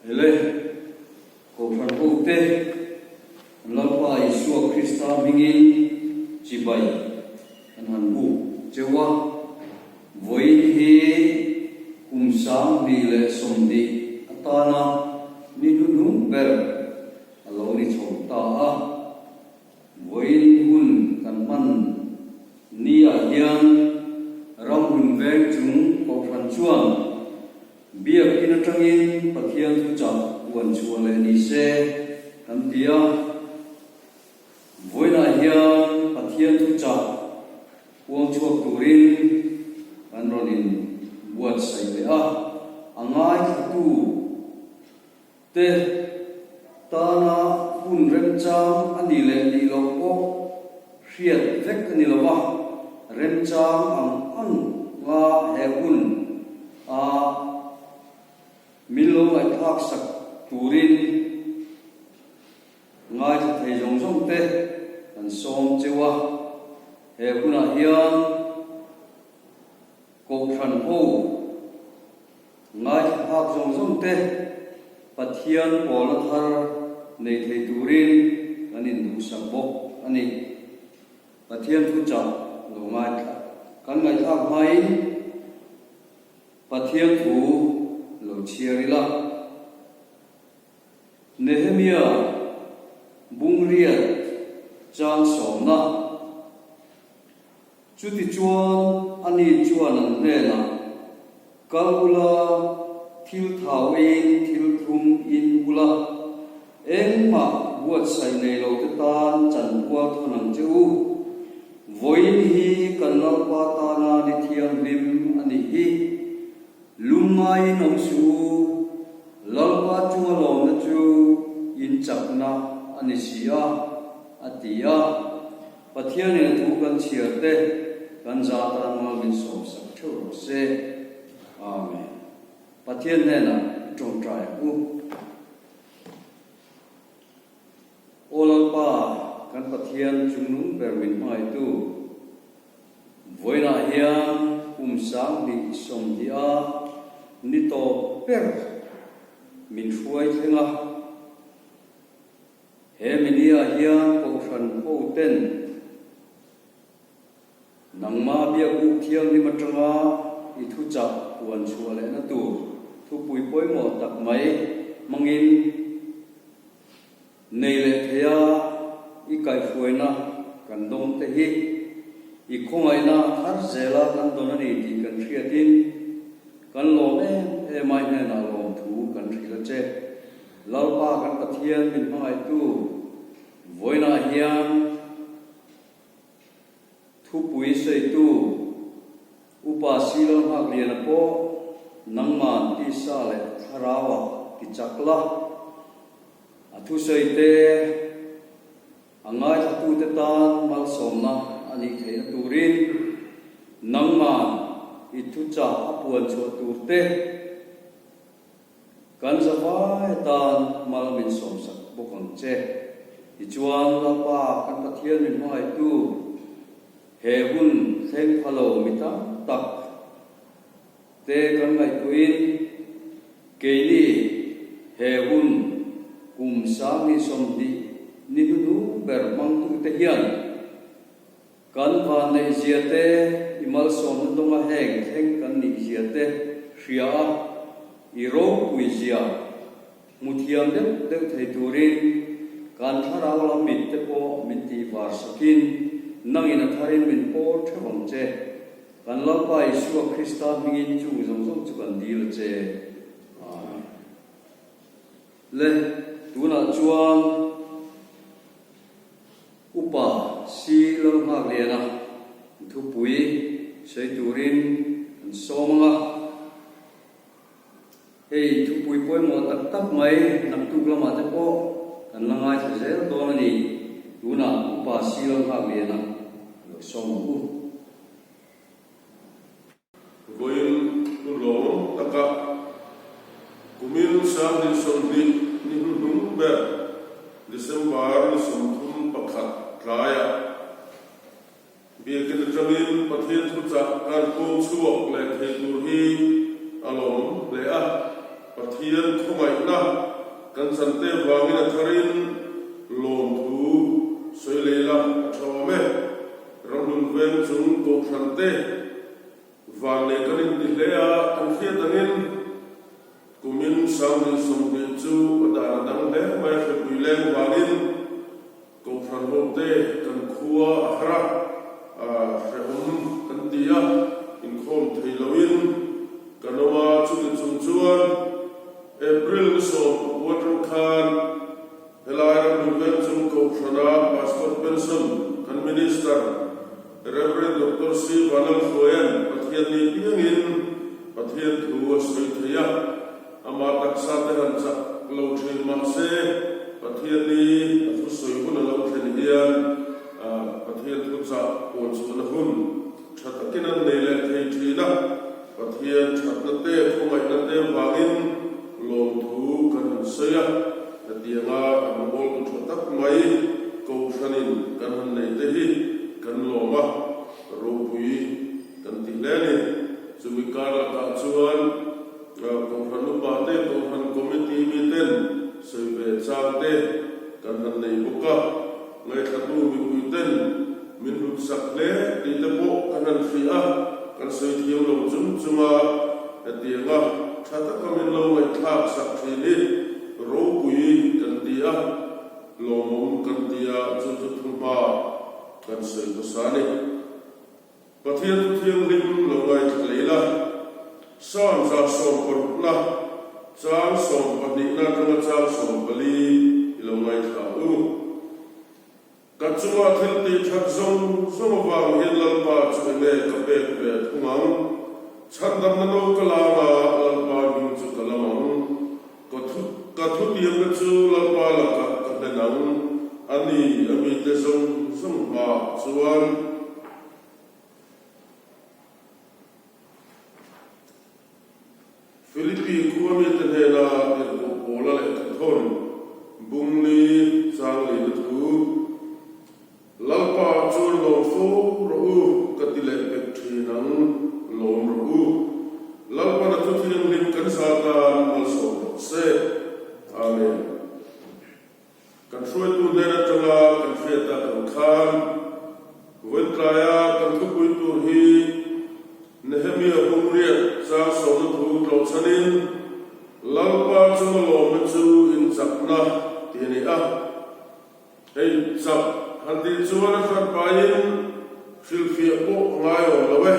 Ele, Kohhran hote, kan Lalpa Isua Krista hmingin chibai kan han buk cheu a. Vawiin hi kum 2020 atana ni hnuhnung ber a lo ni chho ta a. Vawiin hun kan hman ni ah hian ramhlun veng chung Kohhran chuan Biakinn atangin Pathian thuchah puan chhuah leh ni se kan ti a. Vawiinah hian Pathian thuchah puang chhuak turin kan rawn in buatsaih leh a, a ngaithlatu Te tana hun remchang a nih leh nih loh pawh hriat vek a ni lo va, remchang ang ang nga he hun a min lo ngaihthlak sak turin ngaithla thei zawng zawng te kan sawm cheu a, he hunah hian Kohhran ho ngaithla phak zawng zawng te Pathian pawlna thar nei thei turin kan induhsak bawk a ni. Pathian thuchah lo ngaithla kan ngaihthlak hmain Pathian thu lo chhiar ila. Nehemia bungriat chang sawmna. Chutichuan, ani chuan an hnenah, Kal ula, thil thau eiin thil thlum in ula, engmah buatsaih nei lote tan chanpual thawn ang che u. Vawiin hi kan Lalpa tana ni thianghlim a nih hi. Lum ngaiin awm suh u, Lalpa chunga lawmna chu in chakna a ni si a, a ti a. Pathianin a thu kan chhiar te kan za tan mal min sawm sak theuh rawh se. Amen. Pathian hnenah i tawngtai ang u. Aw Lalpa, kan Pathian chungnung ber min hmangaihtu, vawiinah hian kum 2020 a ni tawp ber min hruai thleng a. He minia hian Kohhran hoten nangma biakbuk thianghlim atanga i thuchah puan chhuah lehna tur thupui pawimawh tak mai hmangin nei leh theia i kaihhruaina kan dawng te hi i khawngaihna thar zela kan dawn a ni tih kan hriatin kan lawm em em a, i hnenah lawmthu kan hrilh a che. Lalpa kan Pathian min hmangaihtu vawiinah hian thupui sawitu Upa Silo Nghakliana pawh nangman tisa leh thlarauah ti chak la, a thusawite a ngaithlatute tan malsawmna a nih theihna turin nangman i thuchah a puan chhuah turte Kan zavai atan mal min sawmsak bawk ang che. Tichuan, Lalpa kan Pathian min hmangaihtu, he hun thleng pha lo mi tam tak te kan ngaihtuahin, keini he hun kum 2020 ni hnuhnung ber hmangtute hian, Kan vanneih zia te, i malsawmna dawnga heng thleng kan nih zia te hria a, i ropui zia hmu thiam deuh deuh thei turin kan thlarau lam mit te pawh min tih var sakin nangin a tharin min pawl theuh ang che. Kan Lalpa Isua Krista hmingin chung zawng zawng chu kan dil a che. Amen. Le, tunah chuan. Upa Si Lalnghakliana thupui sawi turin an sawm ang a, hei thupui pawimawh tak tak mai naktuk lamah te pawh kan la ngaithla zel dawn a ni, tunah Upa Si Lalnghakliana lo sawm ang u. Vawiin hun lawmawm taka kumin 2020 ni hnuhnung ber December ni 31 tlaiah Biakin atangin Pathian thuchah kan puang chhuak leh thei tur hi a lawmawm hle a. Pathian khawngaihna kan chante vangin a tharin lawmthu sawi leh ila a tha awm e. Ramhlun veng chung kohhran te van leh kan inti hle a, kan hriat angin kumin 2020 chu a dan a dang hle mai a, hrepui leng vangin Kohhran ho te kan khua a har a, hrehawm kan ti a, inkhawm thei loin kan awm a, chuti chung chuan April ni 10 atang khan helai ram hmun veng chung Kohhrana Pastor Pension kan Minister Rev Doctor C Vanlalhruaia'n Pathian ni piangin Pathian thu a sawi thei a. Amah taksa te han chak lo thin mah se, Pathian hi a thusawi hun a lo thlen hian Pathian thuchah pawn chhuahna hun tha takin an nei leh thei thin a. Pathian thatna te, khawngaihna te vangin lawmthu kan han sawi a, hetianga rawngbawltu tha tak mai Kohhranin kan han nei te hi kan lawm a, ropui kan ti hle a ni. Chumi kar lakah chuan Kohhran upa te, Kohhran Committee mi ten sawi ve chang te kan han nei bawk a, ngaithlatu mipui ten min hlut sak hle tih te pawh kan han hria a, kan sawi thiam lo chung chung a, hetianga tha taka min lo ngaihthlak sak thin hi ropui kan ti a, lawmawm kan ti a, chu chu thuhma kan sawi hmasa a ni. Pathian thu thianghlim lo ngaithla leh ila, Psalm 160na, chang 12na atanga chang 14 i lo ngaithla ang u. Ka chunga thil tih that zawng zawng avang hian Lalpa chu enge ka pek ve thung ang? Chhandamna no ka lang a, Lalpa hming chu ka lam ang. Ka thu ka thutiamna chu Lalpa lakah ka hlen ang, a ni, a mite zawng zawng hmaah chuan. Philippi khua mite hnena tirhkoh Paula leh Thathawn bungli chang lina thu, Lalpa chuan lawm fo rawh u, ka ti leh pek thin ang, lawm rawh u. Lalpan a thu thianghlim kan za tan malsawm rawh se. Amen. Kan hruaitu hnen atanga kan hriat a kan khan vawiin-tlaia kan thupui tur hi Nehemia Bungriat chang sawmna thu tlawhchhanin Lalpa chunga lawmna chu inchakna tih a ni a. Hei chak han tih chuan a hran paiin hrilhfiah pawh a ngai awm lo e.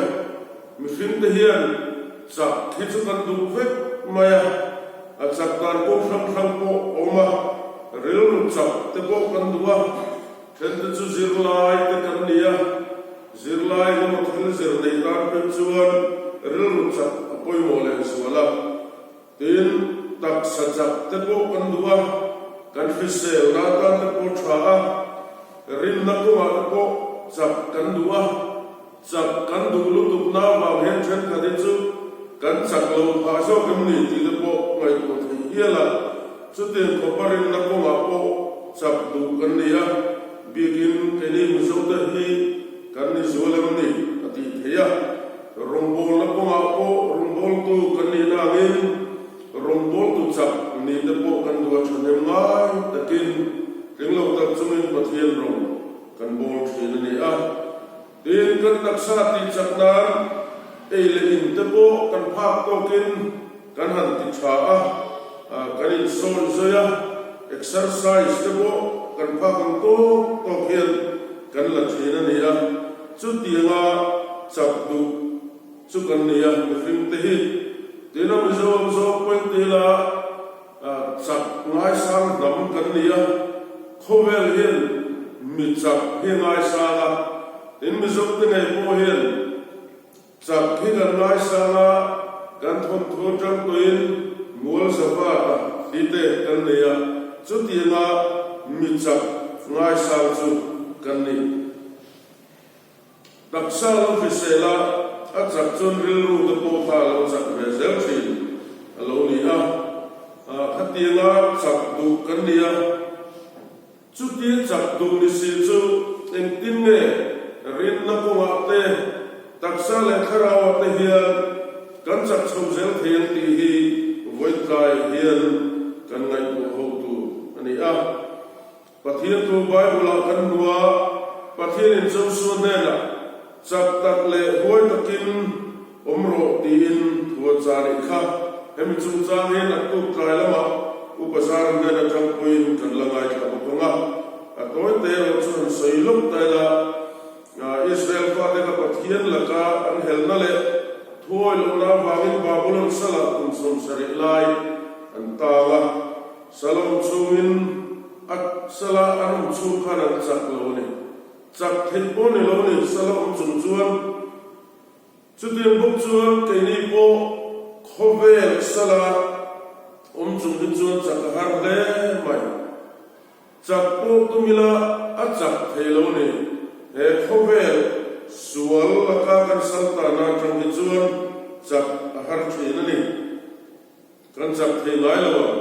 Mihring te hian chak hi chu kan duh vek mai a, a chak dan pawh hrang hrang pawh a awm a, rilru chak te pawh kan duh a, then te chu zirlai te kan ni a, zirlai emaw thil zir nei tan phei chuan rilru chak a pawimawh lehzual a. Tin, taksa chak te pawh kan duh a, kan hriselna atan te pawh tha a, rinna kawngah te pawh chak kan duh a, chak kan duh lutukna avang hian thenkhat hi chu kan chak lo phah zawk em ni tih te pawh ngaihtuah theih hial a, chutiang khawpa rinna kawngah pawh chak duh kan ni a, bikin keini Mizote hi kan ni zual em ni a tih theih a. Rawngbawlna kawngah pawh rawngbawltu kan nih na angin rawngbawltu chak nih te pawh kan duh a thahnem ngai takin tling lo tak chungin Pathian rawng kan bawl thin a ni a. Tin, kan taksa tih chak nan ei leh in te pawh kan phak tawkin kan han ti tha a, kan insawi zawi a, exercise te pawh kan phak ang tawk tawk hian kan la thin a ni a. Chutianga chak duh chu kan nei a, mihring te hi tina Mizoram zawk pawhin ti ila chak ngaisang hnam kan ni a, khawvel hian mi chak hi ngaisang a, tin Mizo te ngei pawh hian chak hi kan ngaisang a, kan thawnthu atang tawhin mual zavata hi te kan nei a, chutianga mi chak ngaisang chu kan ni. Taksa lo hrisel a, a chak chuan rilru te pawh kha a lo chak ve zel thin a lo ni a. Khatianga chak duh kan ni a, chuti chak duh ni si chu engtin nge rinna kawngah te, taksa leh thlarauah te hian kan chak chho zel thei ang tih hi vawitlai. hian kan ngaihtuah ho tur a ni a. Pathian thu Bible-ah kan hmu a, Pathianin Joshua hnenah, Chak tak leh huai takin awm rawh tiin thu a chah nih kha. Hemi chungchang hi naktuk tlai lamah Upa Zara hnen atang pawhin kan la ngaithla bawk ang a. A tawi te erawh chu han sawi lawk ta ila, Israel fate kha Pathian laka an helna leh thuawi lohna avangin Babulon salah kum 70 lai an tang a. Sala awm chungin a sala an awm chhung khan an chak lo a ni. Chak theih pawh ni lo a ni, sala awm chung chuan. Chutiang bawk chuan keini pawh khawvel sala awm chung hi chuan chak a har hle mai. Chak pawh tum ila a chak thei lo a ni. He khawvel sual laka kan sal tana atang hi chuan chak a har thin a ni. Kan chak thei ngai lo ang.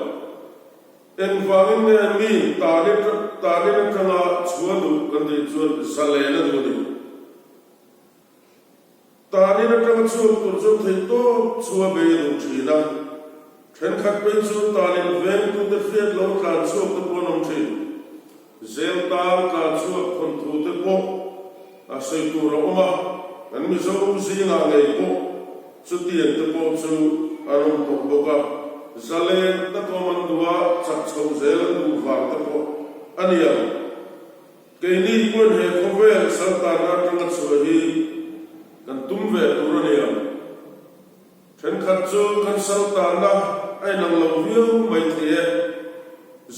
Engvangin nge mi tanin tanin atanga chhuah duh kan tih chuan zalen a duh a ni. Tanin atanga chhuak tur chuan theih tawp chhuah bei a duh thin a. Thenkhat phei chu tanin vengtute hriat lo tlan chhuak te pawh an awm thin. Zel tan tlan chhuak thawnthu te pawh a sawi tur a awm a, kan Mizo zingah ngei pawh chutiang te pawh chu an awm tawh bawk a, zalen tak awm an duh a, chak chhoh zel an duh vang te pawh a ni ang. Keini pawhin he khawvel saltana atanga chhuah hi kan tum ve tur a ni ang. Thenkhat chu kan saltana a inang lo viau mai thei e.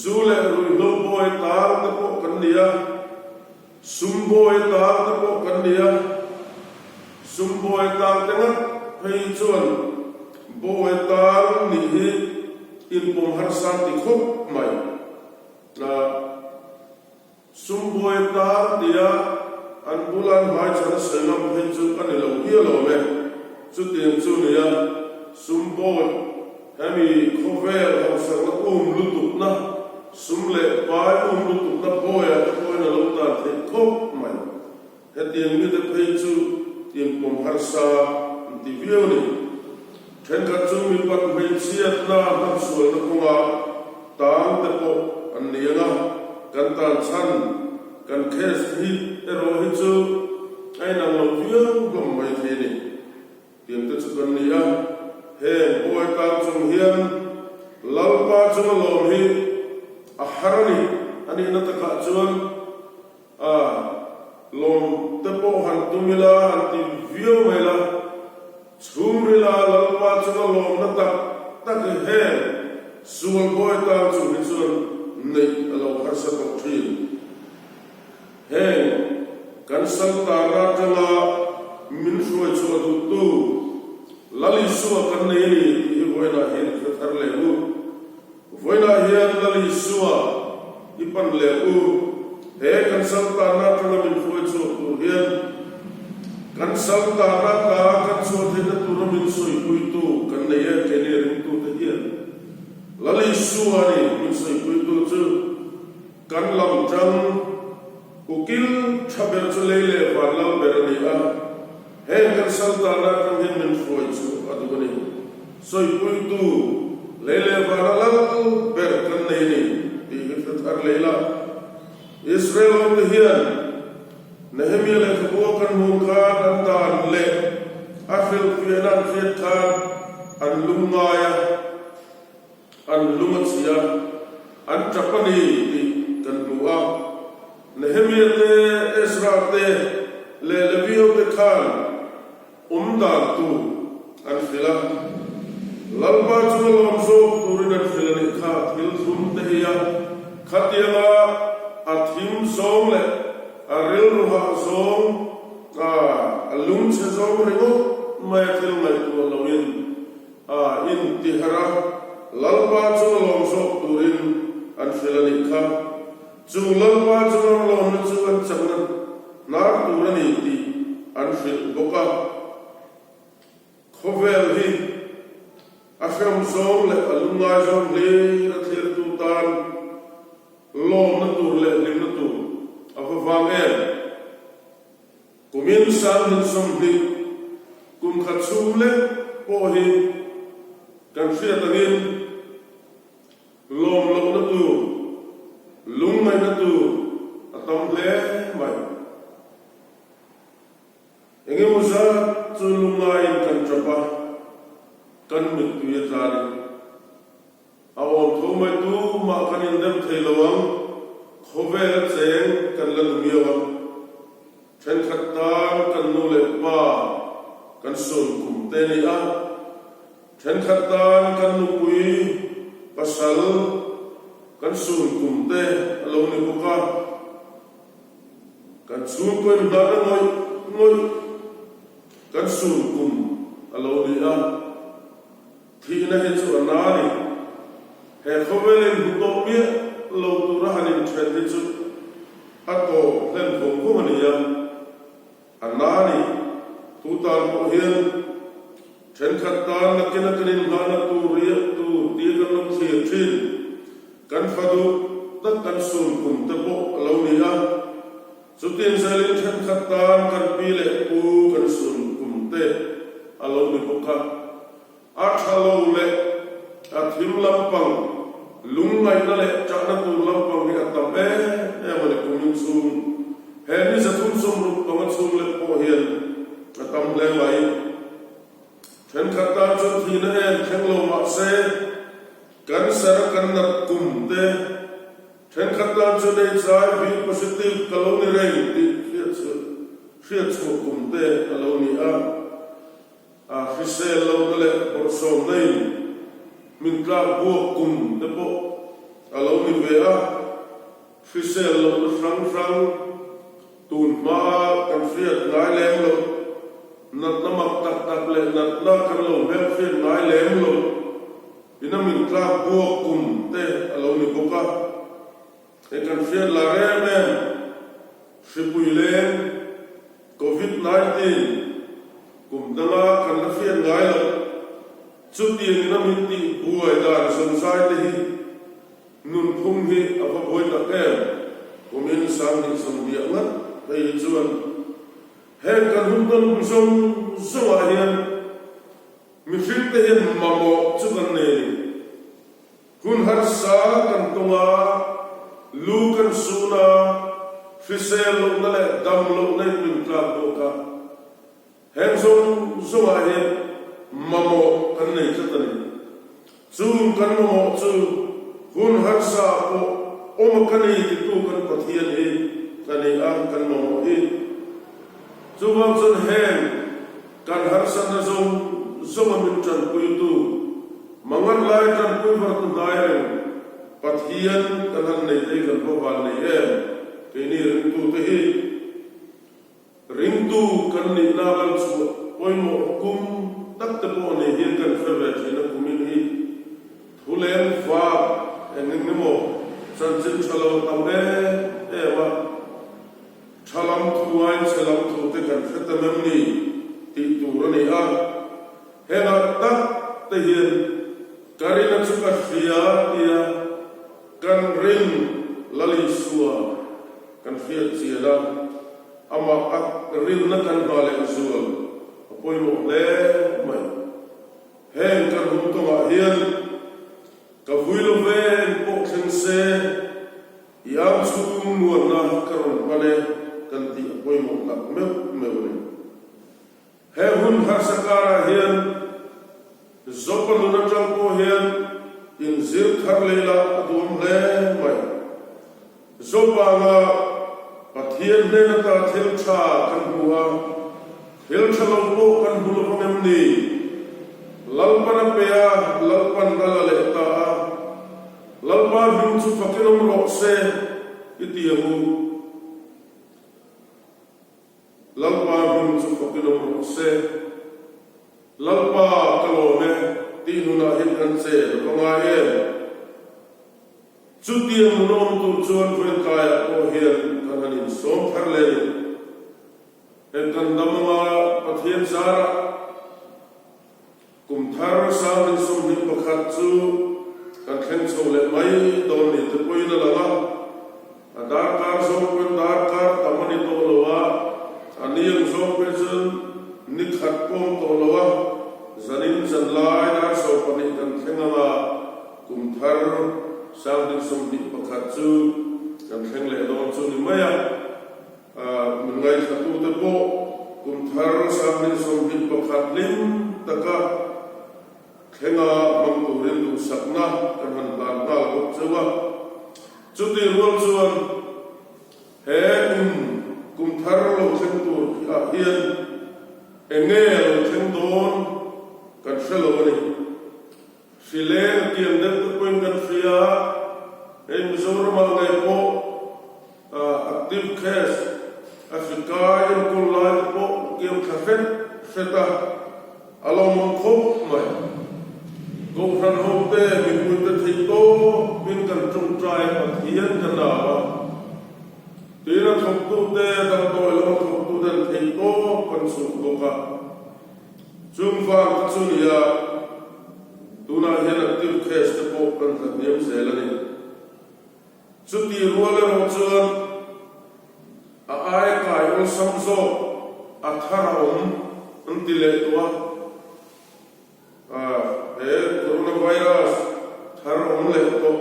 Zu leh ruihhlo bawi tar te pawh kan ni a, sum bawi tar te pawh kan ni a. Sum bawi tar te ngat phei chuan bawi tar nih hi inpawm harsa ti khawp mai. Sum buai tan tia an bula an hmai chhan a sawi ngam phei chu a ni lo hial awm e. Chutiang chu nia, sum bawi hemi khawvel hausakna um lutukna, sum leh pai um lutukna bawiah te pawhin a lo tan theih khawp mai. Hetiang mite phei chu inpawm harsa an ti viau a ni. Thenkhat chu mipat hmeichhiatna hmansualna kawngah tang te pawh an ni ang a, kan tan chhan kan case hi erawh hi chu a inang lo viau hlawm mai thei a ni. Tiang te chu kan ni a, heng pawi tang chung hian Lalpa chunga lawm hi a har a ni. A nihna takah chuan A, lawm te pawh han tum ila, han ti viau mai la, chhungrila Lalpa chunga lawmna tak tak hi heng sual bawi tang chung hi chuan neih a lo harsa tawh thin. Heng kan saltana atanga min hruai chhuah duhtu Lal Isua kan nei a ni tih hi vawiinah hian i hre thar leh u. Vawiinah hian Lal Isua i pan leh u. He kan saltana atanga min hruai chhuak tur hian kan saltana ta kan chhuah theihna tura min sawipuitu kan nei e, keini ringtute hian Lal Isua a ni min sawipuitu chu kan lam tang ukil tha ber chu lei leh van lal ber a ni a. Heng kan saltana atang hian min hruai chu a duh a ni. Sawipuitu lei leh vana lal ber kan nei a ni tih hi hre thar leh ila. Israel hote hian Nehemia lehkhabu a kan hmuh khan an dan leh a hrilhfiahna an hriat khan an lungngai a, an lung a chhia, an tap a ni tih kan hmu a. Nehemia te, Ezra te leh Levi hote khan awm dan tur an hrilh a. Lalpa chu a lawm zawk turin an hrilh a nih kha, thil thlum te ei a, khatianga a thim zawng leh a rilru hah zawng, a lungchhe zawng ringawt mai a thil ngaihtuah loin A intiharh a, Lalpa chu a lawm zawk turin an hrilh a nih kha. Chung Lalpa chu an lawmna chu an chakna hnar tur a ni tih an hrilh bawk a. Khawvel hi a hrem zawng leh a lungngai zawng hlir a thlirtu tan lawmna tur leh hlimna tur a va vang em? Kumin 2020 kum khat chhung lek pawh hi kan hriat angin. tho mai tumah kan indem thei lo ang, khawvel a cheng kan la ni miau a. Thenkhat tan kan nu leh pa kan sun kum te ni a, thenkhat tan kan nupui pasal kan sun kum te a lo ni bawk a. Kan chhungkaw in hna na ngawih ngawih kan sun kum a lo ni a. Thihna hi chu a na a ni. He khawvel in hmu tawh miah lo tura han inthen hi chu a tawp hlen vawng vawng a ni a, a na a ni. Tu tan pawh hian thenkhat tan nakin a kan inhlahna tur riah tur tia kan lo thlir thin, kan fa duh tak kan sun kum te pawh a lo ni a. Chutin zelin thenkhat tan kan pi leh pu kan sun kum te a lo ni bawk a. A tha lo leh a thim lampang, lungngaihna leh ṭahna tur lampang hi a tam em em a ni kumin chhung. He ni 365 chhung lek pawh hian a tam hle mai. Thenkhat tan chuan thihna em thleng lo mah se, cancer a kan nat kum te, thenkhat tan chuan HIV positive ka lo ni reng tih hriatchhuah kum te a lo ni a. A hrisel lohna leh bawrhsawmna in min tlak buak kum te pawh a lo ni ve a, hrisel lohna hrang hrang tun hmaa kan hriat ngai lem loh, natna mak tak tak leh natna kan lo hmelhriat ngai lem loh ina min tlak buak kum te a lo ni bawk a. Hei kan hriat la rem em? Hripui leng, Covid 19, kum danga kan la hriat ngai loh. Chutiangin a min tih buai dan zawngzai te hi nunphung hi a va buai tak em? Kumin 2020 ngat phei hi chuan heng kan hun tawn kum zawng zawngah hian mihring te hian mamawh chu kan nei a ni. Hun harsa kan tawng a, lu kan sun a, hrisel lohna leh dam lohna in min tlak bawk a. Heng zawng zawngah hian mamawh kan nei tlat a ni. Chung kan mamawh chu hun harsa pawh awm a ka ni titu kan Pathian hi a ni a, kan mamawh hi. Chuvang chuan heng kan harsatna zawng zawnga min tanpuitu, mangan lai tanpui var tu hnai reng Pathian kan han nei te hi kan va van nei em? Keini ringtute hi ringtu kan nihna lal chhuah pawimawh kum tak te pawh nei hian kan hre ve thin a, kumin hi thu leng vak eng eng emaw chanchin tha lo tam em em a. Tha lam thu aiin chhe lam thu te kan hre ta mem ni tih tur a ni a, hengah tak te hian ka rin a chu ka hria tia kan rin Lal Isua kan hriat chian a, amah a rinna kan hna leh zual a pawimawh hle mai. Heng kan hun tawngah hian ka vui lo veng pawh thleng se, I ang chhung muanna ka rawn pan e kan tih a pawimawh tak meuh meuh a ni. He hun harsa karah hian Zopa nun atang pawh hian inzir thar leh lah a duam hle mai. Zopa anga Pathian hnen ata thil tha kan hmu a, thil tha lo pawh kan hmu lo vang em ni? Lalpan a pe a, Lalpan a la leh ta a. Lalpa hming chu fakin awm rawh se, i ti ang u. Lalpa hming chu fakin awm rawh se. Lalpa ka lawm e, tih nunah hian kan che va ngai em? Chutiang nun awm tur chuan vawinkaiah pawh hian kan han insawm thar leh a ni. Heng kan dam anga Pathian zarah, Kum thar 2021 chu kan thleng chho leh mai dawn ni te pawhin a lang a, a darkar zawng pawhin darkar tam a ni tawh lo a, a ni ang zawng pawhin chuan ni khat pawm tawh lo a, zanin zan lai dar 12 kan thleng ang a, kum thar 2021 chu kan thleng leh dawn chu ni mai a. Min ngaithlatute pawh kum thar 2021 hlim taka thlenga hmang turin duhsakna kan han hlan nghal. Chutih rual chuan he kum kum thar lo thleng tur ah hian eng nge a lo thleng dawn kan hre lo a ni. Hri leng a kiang deuh te pawhin kan hria a, hei Mizoramah ngei pawh active case a hri kai enkawl lai te pawh a kiang thla hret hret a, a lawmawm khawp mai. Kohhran hote mipuite theih tawpin kan tawngtai Pathian kan au a, tuina thawktute damdawi lama thawktute an theih tawp kan chhuk bawk a. Chung vang te chu nia, tunah hian active case te pawh kan tla hniam zel a ni. Chutih rual erawh chuan a ai kai awlsam zawk a thar a awm an ti leh tawh a. He coronavirus thar awm leh tawh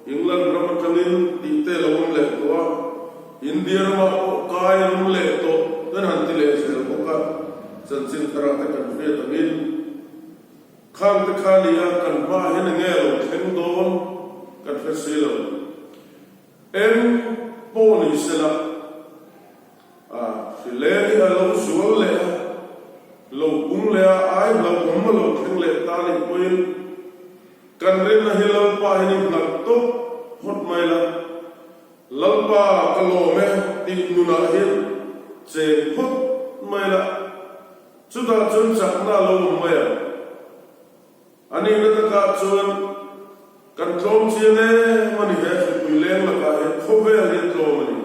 England ram atangin tih te lo awm leh tawh a, India ramah pawh kai an awm leh tawh kan han ti leh zel bawk a, chanchin tharah te kan hriat angin khang te kha nia kan hmaah hian enge a lo thleng dawn kan hre si lo. Eng pawh ni sela. A hrileng hi a lo zual leh a, lo pung leh a, ai hlauhawm a lo thleng leh ta nih pawhin kan rinna hi Lalpa hian i nghat tawp phawt mai la, Lalpa ka lawm e tih nunah hian cheng phawt mai la, chutah chuan chakna a lo awm mai ang. A nihna takah chuan kan tlawm chiang em a ni he hripui leng lakah hian khawvel hi a tlawm a ni.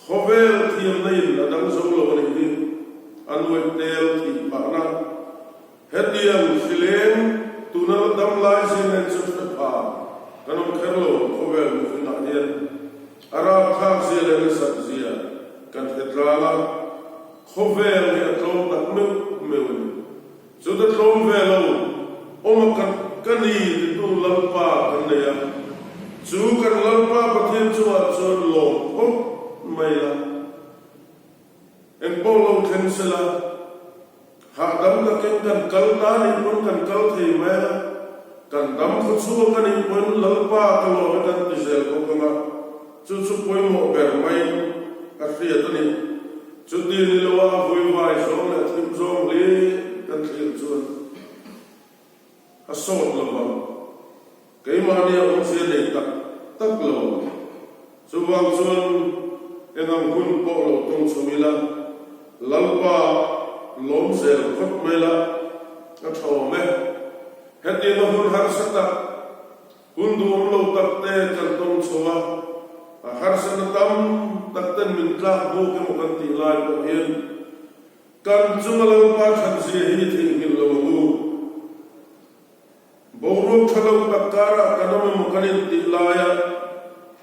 Khawvel thiamna in a dang zo lo a nih hi a nuaih tel thih phahna. Hetiang hrileng tuna la dam lai zing en chu hre pha kan awm kher lo khawvel mihringah hian a rapthlak zia leh nasat zia kan hre tlang a, khawvel hi a tlawm tak meuh meuh a ni. Chuta tlawm ve lo, awm a ka ka ni titu Lalpa kan nei a, chu kan Lalpa Pathian chungah chuan lawm phawt mai la. Engpawh lo thleng sela, hahdam takin kan kal ta nih pawn kan kal thei mai a, kan dam khaw chhuak a nih pawn Lalpa ka lawm e kan ti zel bawk ang a, chu chu pawimawh ber maiin a hriat a ni. Chuti ni lo a vuivai zawng leh thim zawng hlir kan thlir chuan a sawt lo vang. Keimahni a awmzia nei tak tak lo. Chuvang chuan eng ang hun pawh lo tawng chho ila, Lalpa lawm zel phawt mai la, a tha awm e. Hetiang a hun harsa tak. Hun duhawm lo tak te kan tawng chho a, a harsatna tam tak ten min tlak buk emaw kan tih lai pawh hian kan chunga Lalpa that zia hi i theihnghilh lo ang u. Boruak tha lo tak karah kan awm emaw kan intih laia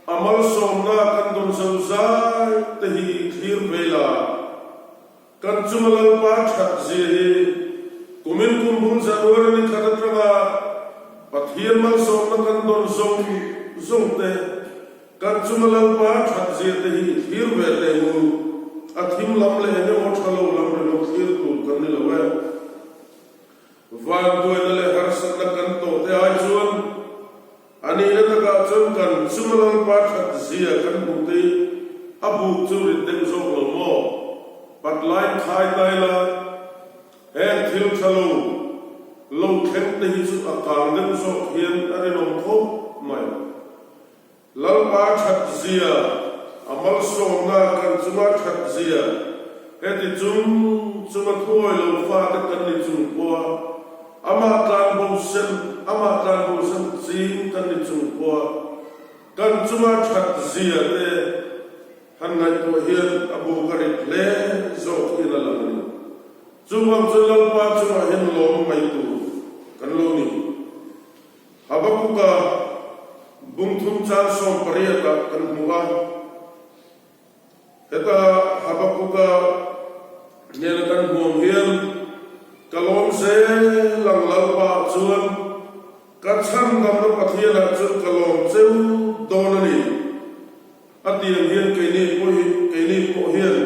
a malsawmna kan dawn zo zai te hi i thlir ve la. Kan chunga Lalpa that zia hi kumin kum bul January ni khat atanga Pathian malsawmna kan dawn zawng zawng te, kan chunga Lalpa that zia te hi i thlir ve teh u. A thim lam leh eng emaw tha lo lam ringawt thlir tur kan ni lo e. Vanduaina leh harsatna kan tawh te ai chuan a nihna takah chuan kan chunga Lalpa that zia kan hmuh te hi a buk chu rit deuh zawk lo maw? Pat lain khai tai la, heng thil tha lo lo thleng te hi chu a kang deuh zawk hian a rinawm khawp mai. Lalpa that zia, a malsawmna kan chunga that zia, heti chung chunga thuawi lo fate kan ni chung pawha amah tlanbo sem, amah tlanbo sem ching kan ni chung pawha kan chunga that zia te han ngaihtuah hian a bu ka rit hle zawk hian a lang a ni. Chuvang chu Lalpa chungah hian lawm mai tur kan lo ni. Habakuka bungthum chang 18 ah kan hmu a. Heta Habakuka nena kan hmuam hian ka lawm zel ang Lalpa chuan ka chhandamna Pathianah chuan ka lawm cheu dawn a ni a ti ang hian keini pawh hi keini pawh hian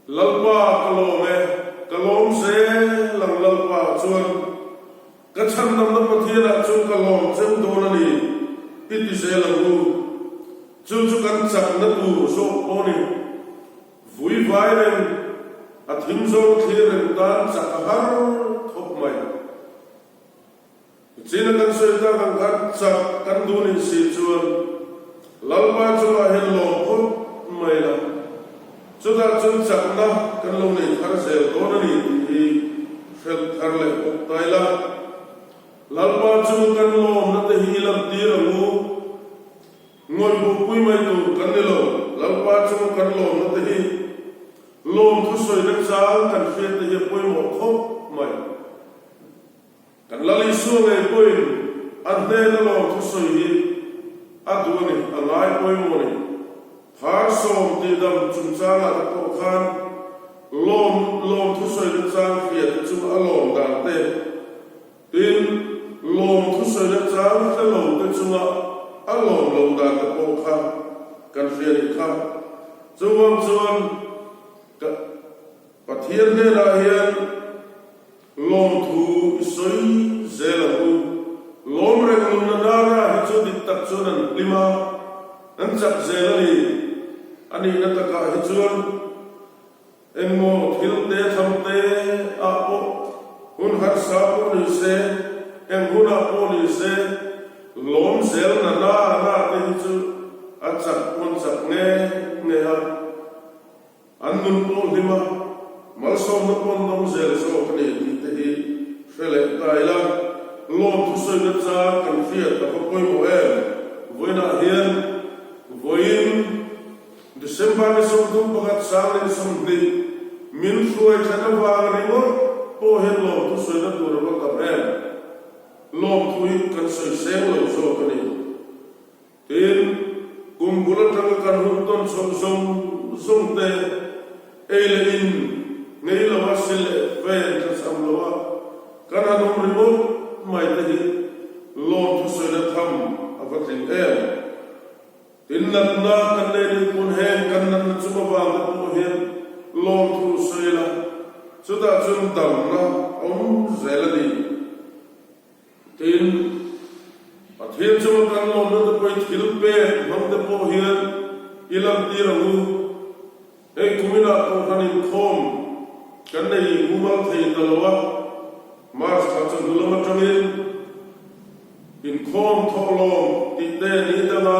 Lalpa ka lawm e ka lawm zel ang Lalpa chuan Ka chhandamna Pathianah chuan ka lawm cheu dawn a ni, i ti zel ang u. chakna tur zawk pawh a ni. Vui vai reng, a thim zawng thlir reng tan chak a har khawp mai. China kan sawi tak ang khan chak kan duh nih si chuan Lalpa chungah hian lawm phawt mai la, chutah chuan chakna kan lo nei thar zel dawn a ni tih hi hrelh thar leh bawk ta ila. Lalpa chunga kan lawmna te hi i lantir ang u. Ngawih buhpui mai tur kan ni lo, Lalpa chunga kan lawmna te hi lawm thusawina chang kan hriat te hi a pawimawh khawp mai. Kan Lal Isua ngei pawhin a hnena lawm thusawi hi a duh a ni, a ngai pawimawh a ni. Phar sawm tihdam chungchangah te pawh khan lawm lawm thusawi nachang hria te chu a lawm dan te, tin, lawm thusawi nachang hre lo te chunga a lawm lo dan te pawh kha kan hria nih kha. Chuvang chuan ka Pathian hnenah hian Lawmthu i sawi zel ang u. Lawm reng nunna nana hi chu dik tak chuan an hlim a, an chak zel a ni. A nihna takah hi chuan engmaw thil te tham te ah pawh hun harsa pawh ni se, eng hunah pawh ni se, lawm zel na nana te hi chu a chak pawn chak nge nge a. An nun pawh hlim a, malsawmna pawn dawng zel zawk a ni tih te hi hre leh ta ila, lawm thusawina chang kan hriat a va pawimawh em? Vawiinah hian vawiin December ni 31 2020 min hruai thlen avang ringawt pawh hian lawm thusawina tur a va tam em? Lawmthu hi kan sawi seng lo zawk a ni. Tin, kum bul atanga kan hun tawn chhoh zawng zawng te, ei leh in, ngei loa sil leh ven thlachham loa kan han awm ringawt mai te hi lawm thusawina tham a va tling em. Tin, natna kan nei nih pawn heng kan natna chung avang te pawh hian lawm thu sawi la, chutah chuan damna awm zel a ni. Tin, Pathian chunga kan lawmna te pawh hi thil pek hmang te pawh hian i lantir ang u. Hei kuminah Kohhran inkhawm kan nei mumal thei ta lo a, March thla chawhnu lam atangin inkhawm thawhlawm tih te ni danga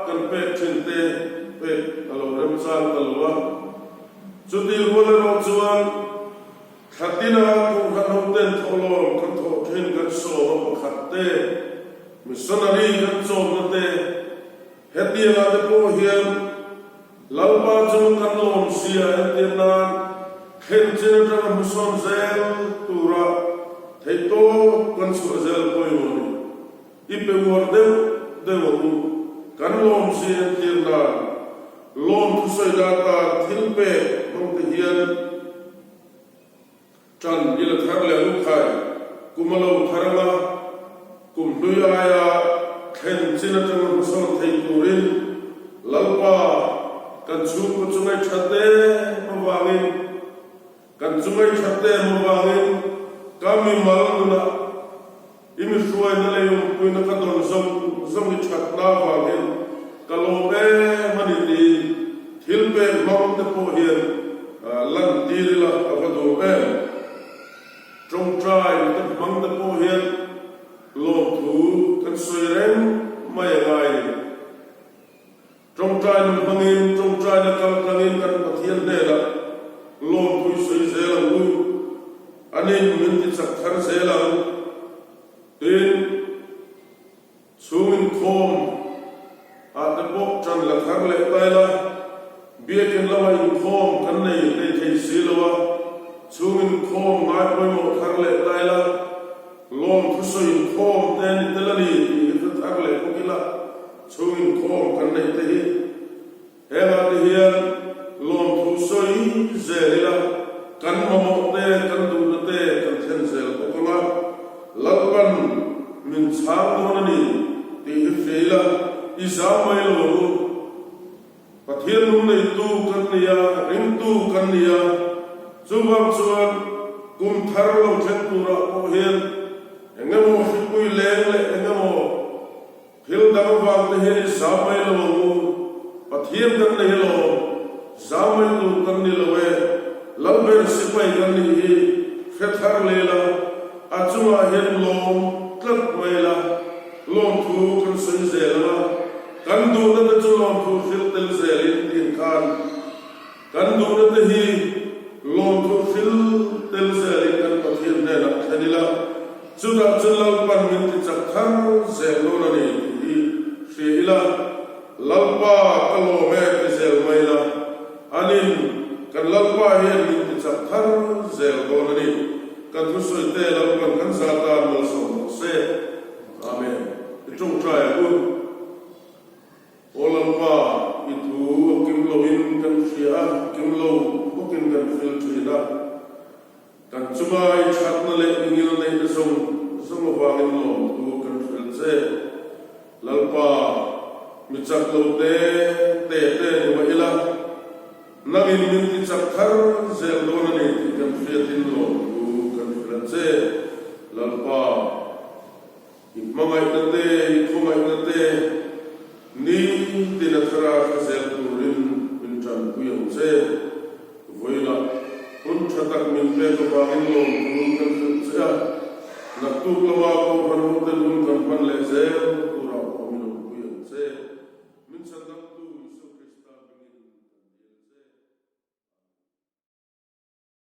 kan pek thin te pek a lo remchang ta lo a. Chutih rual erawh chuan Thla tina Kohhran hoten thawhlawm kan thawh thin kan sawm a pakhat te, missionary kan chawmna te, hetiangah te pawh hian Lalpa chu kan lawm sia entir nan thlen chin atanga hmusawn zel tura theihtawp kan chhuah zel pawimawh a ni. I pe uar deuh deuh ang u, kan lawm sia entir nan lawm thusawi data thil pek hmang te hian Ṭan i la thar leh ang khai, kum a lo thar anga kum hlui aia thlen chin aṭanga hmasawn thei turin Lalpa kan chhungkaw chu ngaihṭhat em avangin, kan chu ngaihṭhat em avangin ka mimal nunah i mi hruaina lei awmpuina ka dawn zawng zawng i ṭhatna avangin ka lawm em a ni tiin thil pek hmang te pawh hian lantir ila a va duh em. Ṭawngṭai te hmang te pawh hian lawmthu kan sawi reng mai a ngai ni. Ṭawngṭaina hmangin, ṭawngṭaina kal tlangin kan Pathian hnenah lawmthu i sawi zel ang u. Anin min ti chak thar zel ang. Tin, chhung inkhawm ah te pawh ṭan la thar leh ta ila, biakin lama inkhawm kan nei hlei thei si lo a, chhung inkhawm ngai pawimawh thar leh ta ila, lawmthu sawi inkhawm te ni tel a ni tih hi hre thar leh bawk ila. Chhung inkhawm kan neih te hi hengah te hian lawmthu sawi zel ila, kan mamawh te, kan duhna te kan thlen zel bawk ang a, Lalpan min chhang dawn a ni tih hi hria ila, i zam mai lo ang u. Pathian nung neitu kan ni a, ringtu kan ni a, chuvang chuan kum thar lo thleng turah pawh hian eng emaw hripui leng leh eng emaw, Thil dang avang te hian i zam mai lo ang u. Pathian kan nei alawm, zau mai tur kan ni lo e, Lalber sipai kan nih hi hre thar leh la, a chungah hian lawm tlat mai la, lawmthu kan sawi zel ang a, kan duhna te chu lawmthu hrilh tel zelin tih khan kan duhna te hi lawmthu hrilh tel zelin kan Pathian hnenah thlen ila, chutah chu Lalpan min ti chak thar zel dawn a ni tih hi hria ila. Lalpa ka lawm e ti zel mai la, anin kan Lalpa hian min ti chak thar zel dawn a ni. Kan thusawi te Lalpan kan za tan malsawm rawh se. Amen. I tawngtai ang u. Aw Lalpa, i thu a kim loin kan hria a, kim lo bawkin kan fil thin a. Kan chunga i thatna leh i ngilneihna zawng zawng avangin lawmthu kan hrilh che. Lalpa, mi chak lo te te te ni mah ila, nangin min ti chak thar zel dawn a ni tih kan hriatin lawmthu kan hrilh a che. Lalpa, i hmangaihna te, i khawngaihna te nitin a thara hre zel turin min tanpui ang che. Vawiinah hun tha tak min pek avangin lawmthu kan hrilh che a, naktuk lama Kohhran hoten hun kan hman leh zel turah pawh min awmpui ang che. Min chhandam tu.